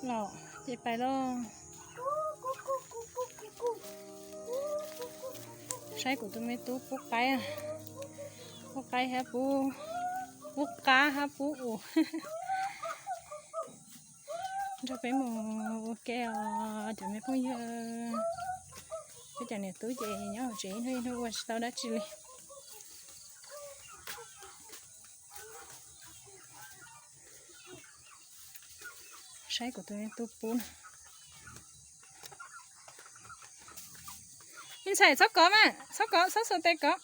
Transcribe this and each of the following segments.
Los ces pais lauj. Saib kuv tus me tub pub qaib, pub qaib hab pub, pub qab hab pub us. Nrog peb mus ua ke os cov me phooj ywg. Peb cov niam tub ces nyob hauv tsev ib hnub ib hnub ua tsis tau dab tsi li. Saib kuv tus me tub pub na. Me ntxhais txhob kov mas, txhob kov, txhob xuas tes kov.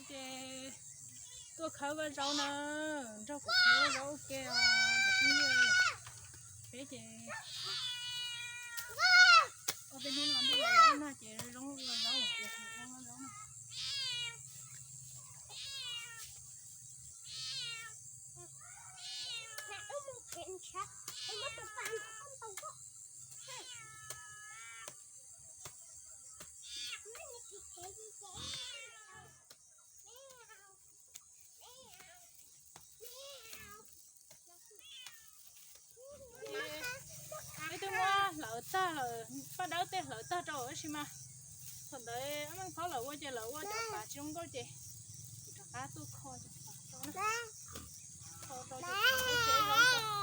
Ces tuaj khawb vaj zaub na, nrog kuv khawb vaj zaub ua ke os cov phooj ywg. Peb ces ob peb hnub no ntuj los los nag ces zoo vaj zaub ces khawb vaj zaub na. Peb twb muab hlawv tag lawm, Paj Dawb tej hlawv tag rau tab sis mas thaum ntawd Meej Thaub lawv ua ces lawv ua cov pas tsis zoo nkauj ces kuv rov qab tuaj kho cov pas rau na. Kho rau ces tsev zoo rau.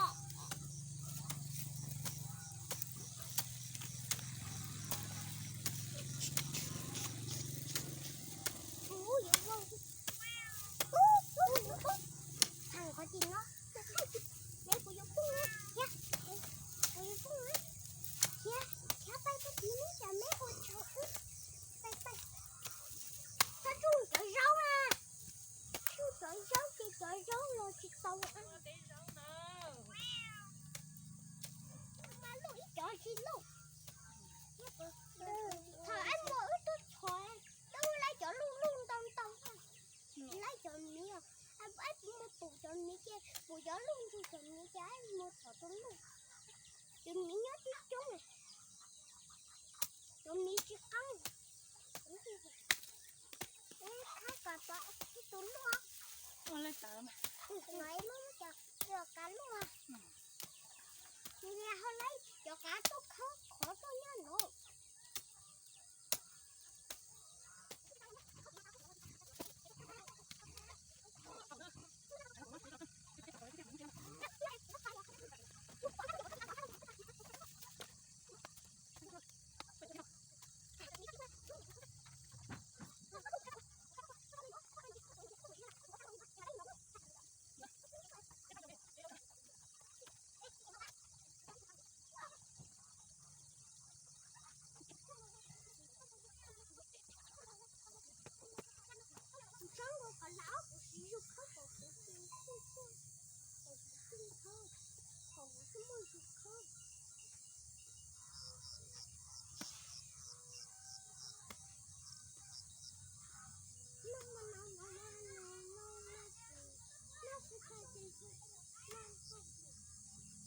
Tsuj cov zaub na, tsuj cov zaub ces cov zaub los tsis tau. Mas luj ib cov tsis luj. Thaum wb muaj wb tub txhom, wb laib cov luj luj ntau ntau, laib cov miv, wb muaj pum cov miv ces pum cov luj ntsuj cov miv ces wb muaj txhom rau luj. Cov miv nyob tib coob, cov miv tsis qab. Thab kom tau ib tug luj. Ua li tawd mas. Ua li cov qav luj. Nws ho laib cov qav tuaj khawb qhov tuaj nyob no. Tsob nkaus qhov laus kuv siv zug khawb kom kuv tsis txij, kom kuv txij khawb, kom kuv tsis muaj zug khawb.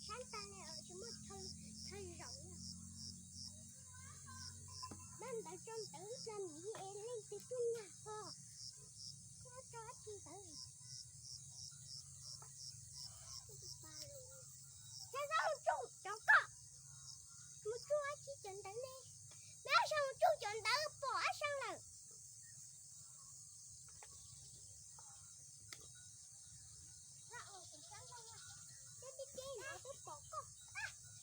Sab tas li tsis muaj chaw zaum. Dab ntawd tso ntawd plag miv es leej twg tuaj nyag ko. Koj tso dab tsi ntawd? Xyov xyov tsuj cov koj, mus tsuj dab tsi cov ntawd ne? Neb ab sab mus tsuj cov ntawd pom ab sab lawm. Nyob deb deb no twb pom koj,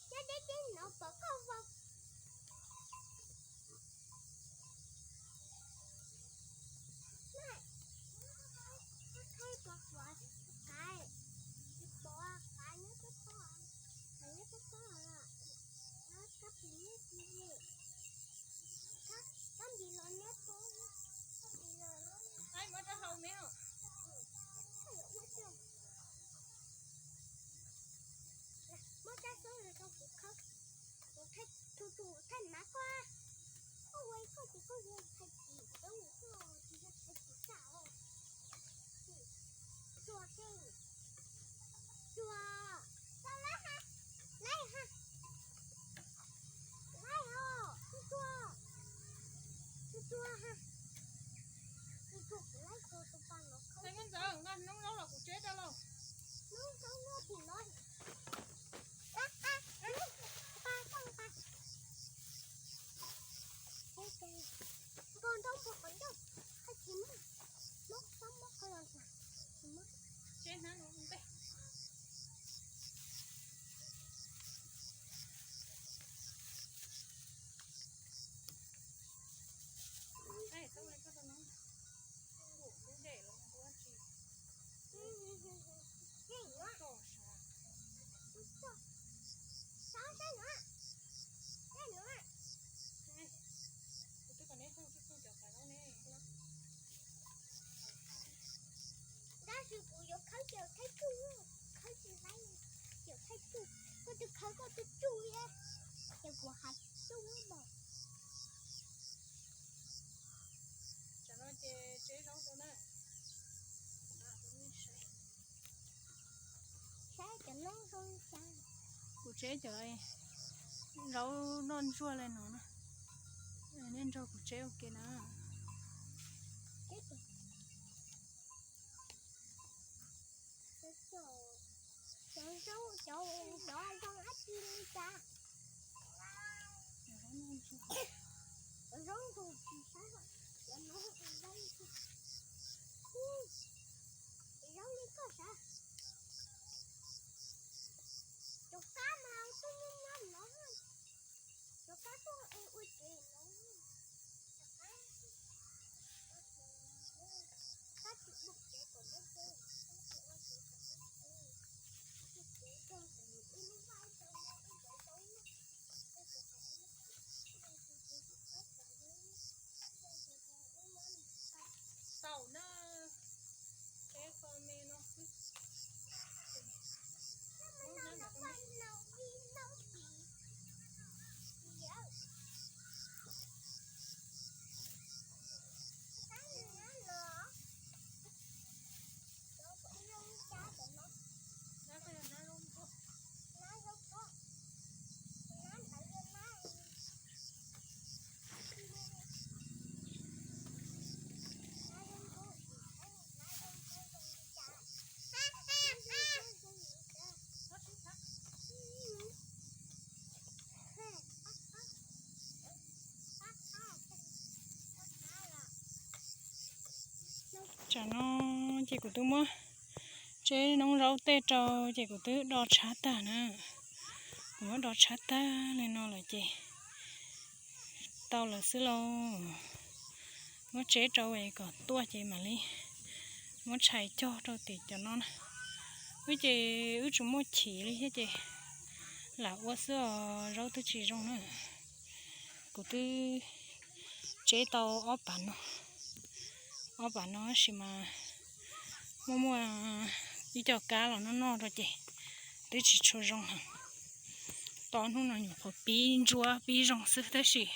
nyob deb deb no pom koj vau. Qaib pom, qaib, tsis pom qaib nyob twb pom, nyob twb pom lawm. Kab pis nyob tsis, kab pis los nyob twb, kab pis los nyob. Muab rau hau me os. Muab rab xoob los rau kuv khawb, kuv thaij, tus tus thaij mab koj, koj ua ib koj ces koj yog thaij tim, koj tsis yog thaij tim sam os. Tsuag tseej, tsuag, tau lawm ha, lawm ha. Tseb hnab no ntej. Ai, tau li koj tau no. Lub dej los ua tsis. Toj sav. Kuv twb kom neb hu tsuj tsuj cov kav zaub ne. Tab sis kuv yuav khawb ces khawb tsuj, khawb tsis laib ces khawb tsuj. Koj twb khawb koj twb tsuj thiab, ces kuv hais tsuj lub mas. Tsam no ces tseb zaub rau na. Saib cov noob zoo li cas. Kuv tseb cov zaub noj ntsuag li no na. Nej nrog kuv tseb ua ke na. Cov zaub, cov zaub zoo dab tsi li cas? Cov zaub ntsuag tsis saib, cov no zaub, zaub li koj sav. Cov kab mas tuaj nyob nyob no, cov kab tuaj ua tsev no. Kab tsis ua tsev kom deb deb, kab tsis ua tsev kom deb deb. Ua tsev rau kom nws ib lub vaj rau ib cov zaub na. Tau na, peb qho me no xwb. Tsam no ces kuv twb muab tseb noob zaub tej rau ces kuv twb do tshab tag na. Kuv muab do tshab tag li no lawm ces tau lawm xwb lauj. Muab tseb rau kom tuaj ces mam li muab tshais cog rau tim cov no na. Wb ces wb tsis muaj chim li thiab ces lam ua xwb os, zaub twb tsis zoo na. Kuv twb tseb tau ob pam no, ob pam no tab sis mas muaj muaj ib co kab los noj noj rau ces twb tsis tshua zoo heev. Tau hnub no nyuam qhuav pib ntsuab pib zoo xwb tab sis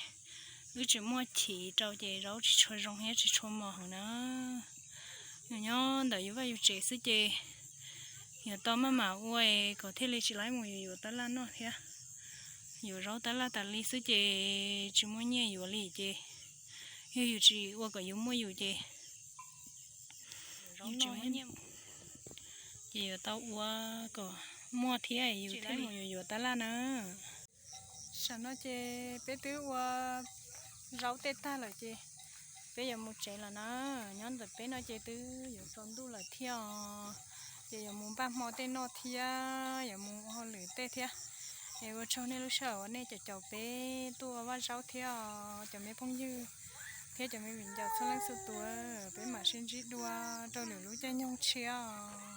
wb tsis muaj chim rau ces zaub tsis tshua zoo thiab tsis tshua mos heev na. Nyob nyob ntawm yus vaj yus tsev xwb ces yuav tau maj mam ua kom thiaj li tsis laib mus yuav yuav tab laj noj thiab. Yuav zaub tab laj tas li xwb ces tsis muaj nyiaj yuav li ces yog yus tsis ua kom yus muaj yus ces ces yuav tau ua kom muaj thiab yus thiaj li mus yuav yuav tab laj na. Tam no ces peb twb ua zaub tej tag lawm ces peb yuav mus tsev lawm na. Nyob ntawm peb no ces twb yuav tsaus ntuj lawm thiab os. Ces yuav mus npaj hmo tej noj thiab yuav mus ua hauj lwm tej thiab. Es ua tsaug nej lub sij hawm uas nej caum caum peb tuaj ua vaj zaub thiab os cov me phooj ywg thiab cov me viv ncaus txhua leej txhua tus. Peb mam sib ntsib dua rau lwm lub caij nyoog tshiab os.